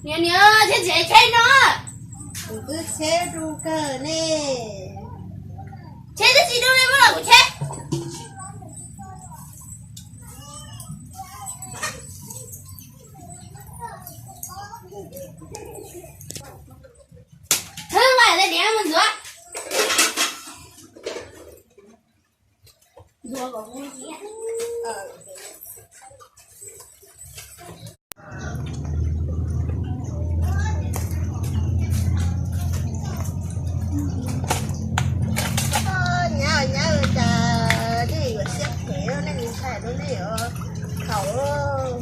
Niam, niam, tsheb tsis tsheb no. Kuv twb tsheb rau kawg ne. Tsheb twb tsis rau li, muab los kuv tsheb. Thwb nqa tej niam mus ntxuav. Nyab, nyab, cas nej yuav siab phem, nej ntshai rau nej yuav khaum.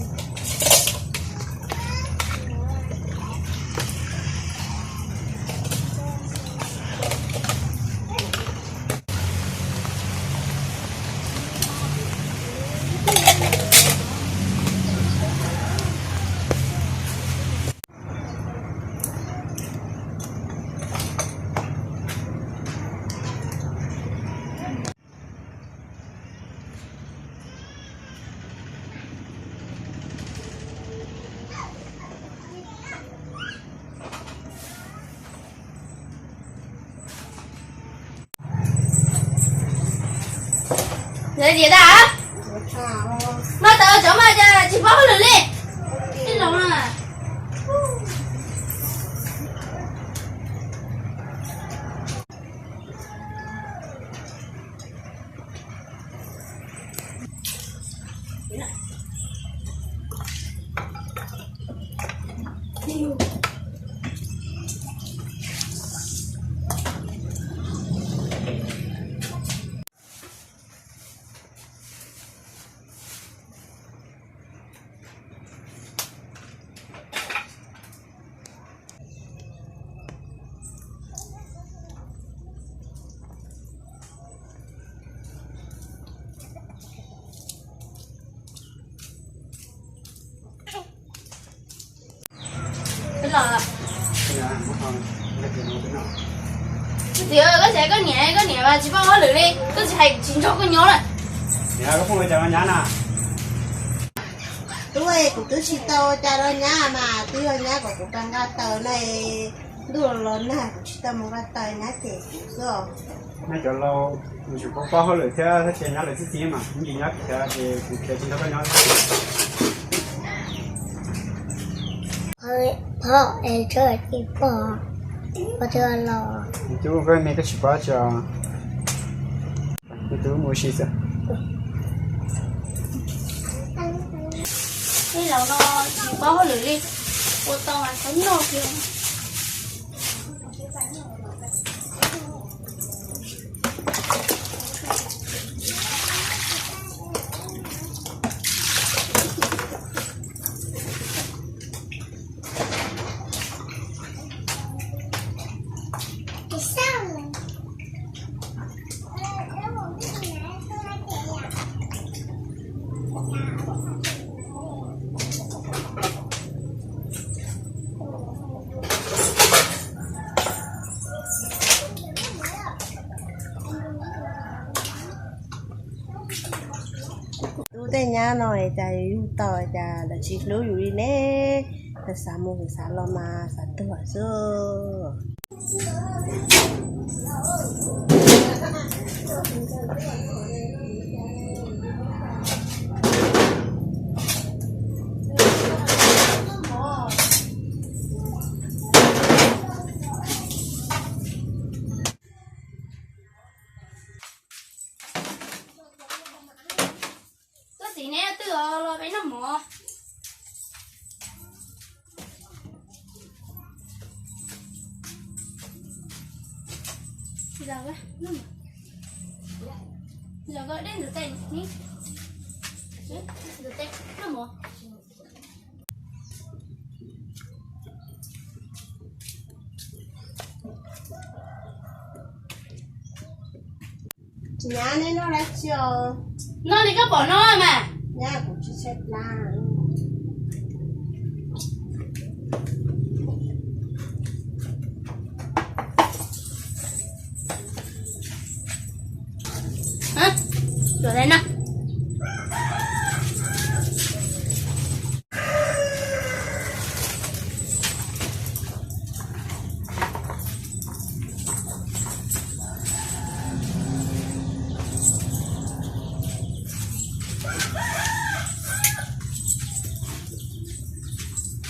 Lawv tias tas, mas tawm cov mas cas tsis paub hauj lwm li. Ib los na. Twb los. Twb tias koj tsis hais koj niam, koj niam mas tsis paub hauj lwm li, koj tsis hais tsis nrog koj nyob lawm. Niam, koj phooj ywg cas los nyab na? Tub, kuv twb tsis tau ua cas rau nyab mas twb yog nyab kom kuv rov nqa taws na. Ntuj los nag kuv tsis tau mus nqa taws, nyab cem kuv xwb. Nej cov laus yuav tsum paub paub hauj lwm thiab, tab sis nyab lawv txib txiv mas ib ntsis nyob khiav ces kuv khiav tsis nrog koj nyob. Phom es tso tsis pom, pom twb los. Tub, koj me koj tsis paub tso. Nws twb mus ua si xwb. Tej laus no tsis paub hauj lwm li, ua tau mas txhob noj kiag. Tub, tej nyab no cas yus yug tau cas lawv tsis hlub yus li ne. Lawv xav mus lawv xav los mas xav tuag xwb. Koj txiv, neb twb los peb noj mov. Los koj dej ntxuav tes, ntxuav tes noj mov. Nyab, neb noj dab tsi os? Noj li koj pom no mas. Nyab, kuv tsis tshaib plab. Hab, los dai no.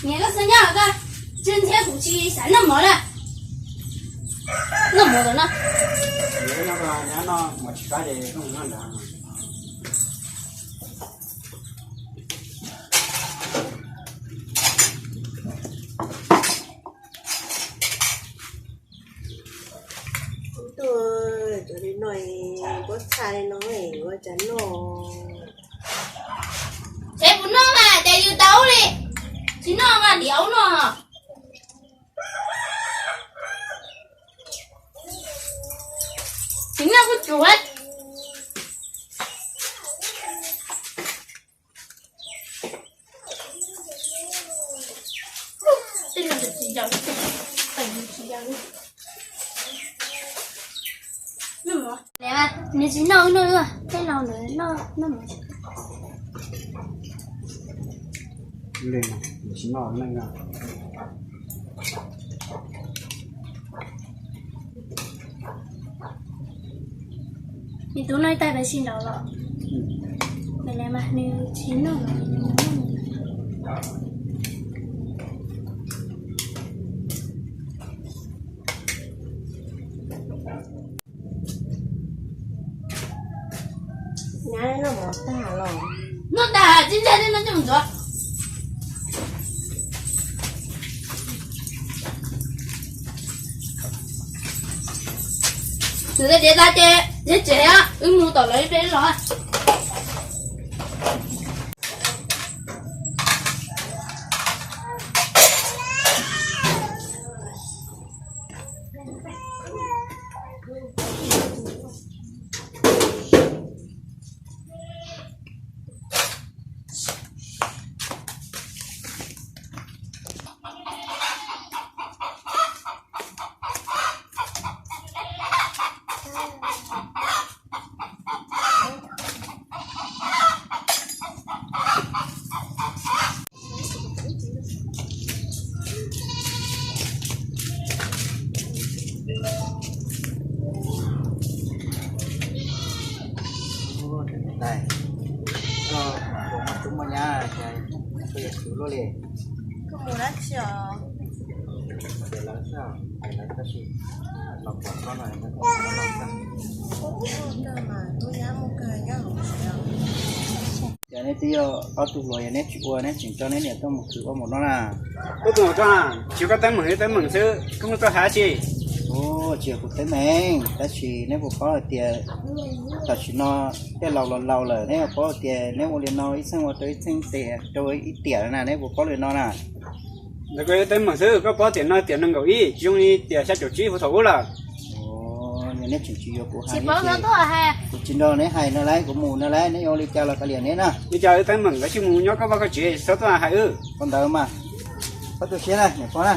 Niam, koj xav nyob koj, tsis ntxhiab kuv tsis xav noj mov na. Noj mov lawm no. Tuaj cov li no, pob txha li no ua cas noj? Ces kuv noj mas ces yus tau li, tsis noj mas diav ub noj. Tsis noj kuj tsuav. Nws tsis noj, noj tej laus ntawd noj, noj mov. Nws tus noj ib tais pab tsis nraud los, nws tsis noj. Nyab, noj mov tag los? Noj tag, tib ntag thiab no coj mus ntxuav. Nws tau dev tas ces tsev, wb mus tom lawv ib pliag los. Tais, koj puas muaj tub muaj nyab, koj yuav khwv luaj li? Koj mus dab tsi os? Ces lawv xwb, hais lawv tab sis los pom koj no, yog neb twb yog ob tug hluas, yog neb tsis ua, neb tseem coj neb niam tuaj mus khwv ua npaum no na. Koj tuaj mus koj, tsis koj teeb meem, teeb meem xwb, koj muaj tuaj hais tsi? Ua, tsis yog kuv teeb meem, tab sis neb puas paub hais tias tam sim no tej laus los laus lawm, neb puas paub hais tias neb ua li no ib txheej ua rau ib txheej tiam, rau ib tiam na, neb puas paub li no na? Ntawd koj yuav teeb meem xwb, koj paub tias no tiam nees nkaum ib tsis zoo li tiam xya caum tsib puag thaum ub lawm. Yog neb tseem tsis yuav kuv hais, kuv tsis nrog neb hais no lauj, kuv mus no lauj, neb yuav ua li cas los kav liam neb na. Li cas wb teeb meem, koj cia li mus nyob koj vaj koj tsev, txhob tuaj hais wb. Ua ntawd mas, koj tu siab na, niam pog na.